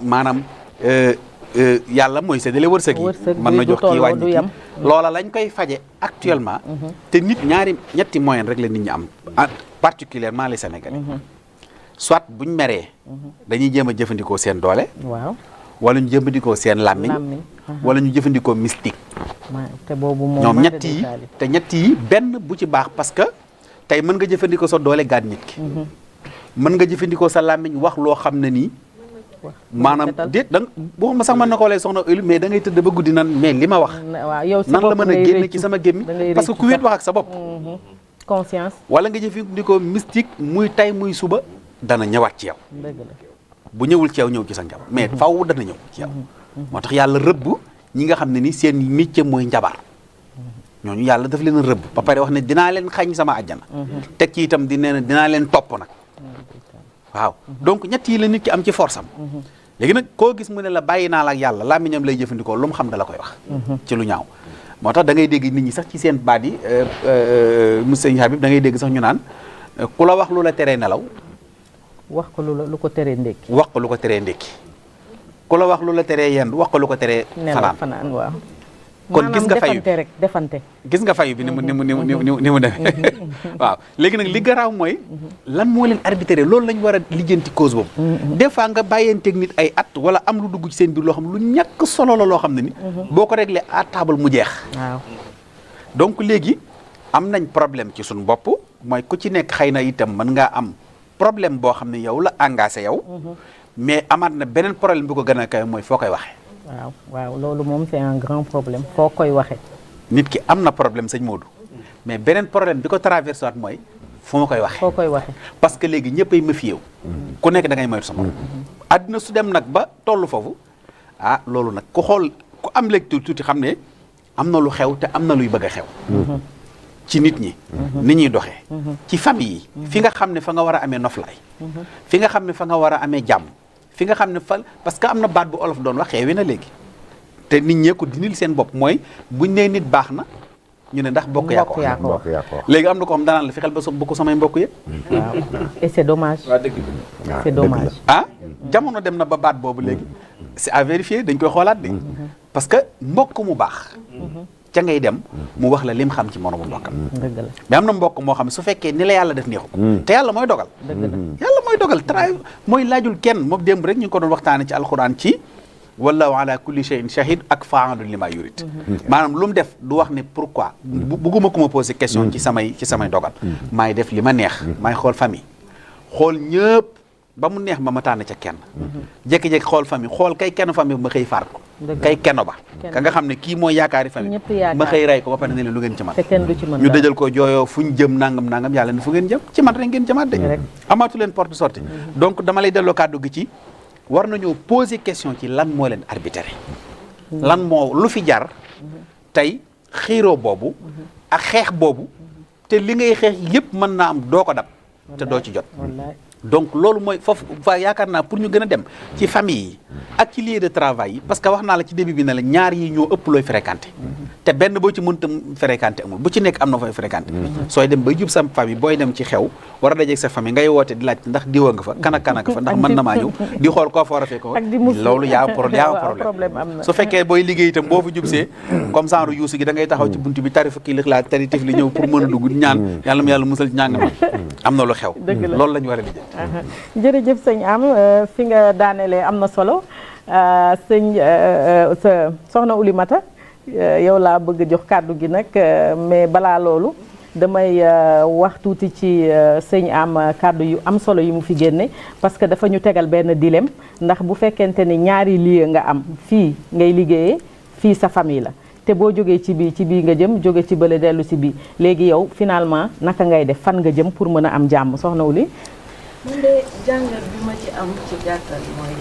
maanaam yàlla mooy séddale wërsëg yi mën na jox kii wàññi kii loola lañ koy faje actuellement te nit ñetti moyen rek la nit ñi am particulièrement les Sénégalais soit buñ meree dañuy jéem a jëfandikoo seen doole waaw wala ñu jëfandikoo seen làmmiñ wala ñu jëfandikoo mystique te boobu moom ñoom ñett yi benn bu ci baax parce que tey mën nga jëfandikoo sa doole gaañ nit ki mën nga jëfandikoo sa làmmiñ wax loo xam ne nii maanaam déet da boo ma sax mën na ko lay soxna Eulu mais da ngay tëdd ba guddi nan mais li ma wax nan la mën a génn ci sama gémmi parce que ku wéet wax ak sa bopp conscience wala nga jëfandikoo mystique muy tay muy suba dana ñëwaat ci yow dëgg la bu ñëwul ci yow ñëw ci sa njaboot mais faaw dana ñëw ci yow moo tax yàlla rëbb ñi nga xam ne ni seen métier mooy njabar ñooñu yàlla daf leen rëbb ba pare wax ne dinaa leen xañ sama àjjana teg ci itam dinaa leen topp nag waaw donc ñett yi la nit ki am ci force am léegi nag koo gis mu ne la bàyyi naa la ak yàlla làmmiñam lay jëfandikoo lu mu xam da la koy wax ci lu ñaaw moo tax da ngay dégg nit ñi sax ci seen baat yi monsieur Habib da ngay dégg sax ñu naan ku la wax lu la teree nelaw wax ko lu ko teree ndékki wax ko lu ko teree ndékki ku la wax lu la teree yendu wax ko lu ko teree fanaan waaw kon gis nga fayu rek defante gis nga fayu bi ni mu demee waaw léegi nag li garaaw mooy lan moo leen arbitré loolu lañ war a lijjanti cause boobu des fois nga bàyyeenteeg nit ay at wala am lu dugg ci seen biir loo xam lu ñàkk solo la loo xam ne ni boo ko réglé à table mu jeex waaw donc léegi am nañ problème ci suñu bopp mooy ku ci nekk xëy na itam mën ngaa am problème boo xam ne yow la engagé yow mais amaat na beneen problème bi ko gën a kawe mooy foo koy waxee waaw loolu moom c'est un grand problème foo koy waxee nit ki am na problème sëñ Modou mais beneen problème bi ko traversé waat mooy fu ma koy waxee foo koy waxee parce que léegi ñëppay méfié wu ku nekk da ngay moytu sa morom àddina su dem nag ba tollu foofu loolu nag ku xool ku am lecture tuuti xam ne am na lu xew te am na luy bëgg a xew ci nit ñi ni ñuy doxee ci famille yi fi nga xam ne fa nga war a amee noflaay fi nga xam ne fa nga war a amee jàmm fi nga xam ne fa parce que am na baat bu olof doon wax xeewi na léegi te nit ñee ko dinil seen bopp mooy buñ nee nit baax na ñu ne ndax bokk yaa ko wax léegi am na ko xam danaan la fexeel ba bu ko samay mbokk yëpp waaw et c'est dommage c'est dommage jamono dem na ba baat boobu léegi c'est à vérifier dañ koy xoolaat de parce que mbokk mu baax ca ngay dem mu wax la lim xam ci moromu mbokkam mais am na mbokk moo xam ne su fekkee ni la yàlla def neexu ko te yàlla mooy dogal yàlla mooy dogal mooy laajul kenn moom démb rek ñu ngi ko doon waxtaane ci alxuraan ci wallahu ala kulli shay'in shahid ak fa'alun lima yurid maanaam lu mu def du wax ne pourquoi bugguma ku ma poser question ci samay dogal maay def li ma neex maay xool famille xool ñëpp ba mu neex ma tànn ca kenn jékki-jékki xool famille xool kay kenn famille ma xëy faar ko kay kenno ba ka nga xam ne kii mooy yaakaari famille ma xëy ray ko ba pare ne leen lu ngeen ci man ñu dëjal ko jooyoo fu ñu jëm nangam yàlla ne fu ngeen jëm ci man rek ngeen jëmaat de amaatu leen porte sortie donc dama lay delloo kàddu gi ci war nañoo poser question ci lan moo leen arbitré lan moo lu fi jar tey xiiroo boobu ak xeex boobu te li ngay xeex yëpp mën naa am doo ko dab te doo ci jot donc loolu mooy foofu fa yaakaar naa pour ñu gën a dem ci famille yi ak ci lieu de travail yi parce que wax naa la ci début bi ne la ñaar yi ñoo ëpp looy fréquenté te benn boo ci mënta fréquenté amul bu ci nekk am na fooy fréquenté sooy dem bay jub sa famille booy dem ci xew war a dajeeg sa famille ngay woote di laaj ndax diwa nga fa kan ak fa ndax mën na maa ñëw di xool koo fa war a fekk loolu yaa problème su fekkee booy liggéey itam boo fa jub see comme genre yuusu gi da ngay taxaw ci buntu bi tari fukki lixlaas tari tif li ñëw pour mën a dugg ñaan yàlla mu yàlla musal ci ñaan am na lu xew loolu la ñu war a liggéey jërëjëf sëñ am fi nga daanelee am na solo sëñ soxna Oulimata yow laa bëgg jox kàddu gi nag mais balaa loolu damay wax tuuti ci sëñ am kàddu yu am solo yu mu fi génne parce que dafa ñu tegal benn dilemme ndax bu fekkente ni ñaari lieu nga am fii ngay liggéeyee fii sa famille la te boo jógee ci bii nga jëm jóge ci bële dellu si bii léegi yow finalement naka ngay def fan nga jëm pour mën a am jàmm soxna Ouli man de jàngat bi ma ci am ci gàttal mooy